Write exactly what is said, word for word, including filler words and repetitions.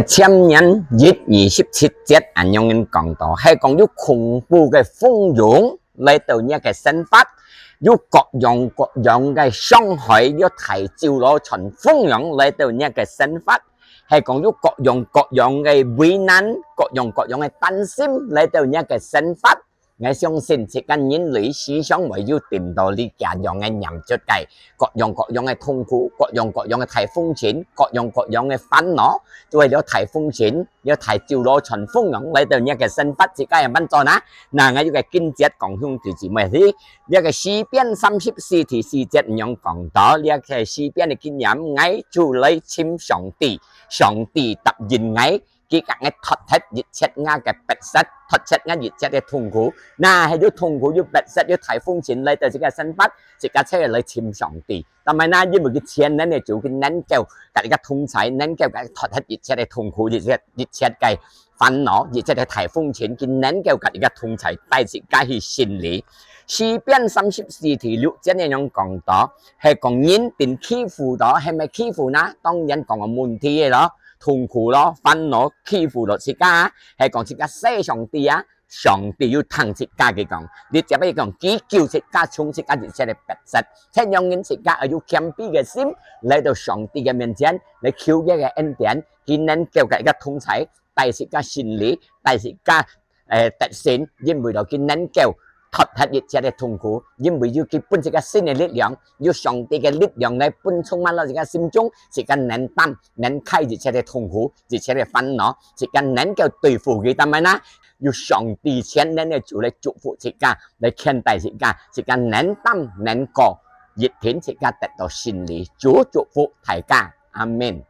箴言一二十七節恁樣講到，係講有恐怖个風湧來到若个生活，有各樣各樣个傷害，有大酒醪傳風湧來到若个生活，係講有各樣各樣个為難，各樣各樣个擔心來到若个生活。 𠊎相信自家人類時常會有聽到這樣个念出个，各樣各樣个痛苦，各樣各樣个大風塵，各樣各樣个煩惱，就係這大風塵，這大酒醪傳風湧來到若个生活，自家愛仰般做呢？那𠊎有个經節講兄弟姊妹知，這个詩篇三十四第四節恁樣講到，這个詩篇个經驗，𠊎就來尋上帝，上帝答應𠊎， 佢㧯𠊎脫忒一切𠊎个迫塞，脫忒𠊎一切个痛苦。那係有痛苦，有迫塞，有大風塵來到自家生活，自家就愛來尋上帝。但係呢，因為佢全能个主，佢能夠㧯自家同在，能夠㧯自家脫忒一切个痛苦，一切一切个煩惱，一切个大風塵，佢能夠㧯自家同在，帶自家去勝利。詩篇三十四第六節恁樣講到，係講人被欺負到，係毋係欺負呢？當然講个問題个咯。 痛苦咯，煩惱欺負到自家，係講自家喊上帝啊，上帝有聽自家个講。你接下講，佢救自家，從自家一切个迫塞，這樣人自家愛有謙卑个心，來到上帝个面前，來求佢个恩典，佢能夠㧯自家同在，帶自家勝利，帶自家 誒，得勝，因為佢能夠脫忒一切个痛苦，因為有佢分自家新个力量，有上帝个力量來分充滿到自家心中，自家能擔，能㧡一切个痛苦，一切个煩惱，自家能夠對付佢。但係呢，有上帝全能个主來祝福自家，來牽帶自家，自家能擔能過，一定自家得到勝利。主祝福大家，阿門。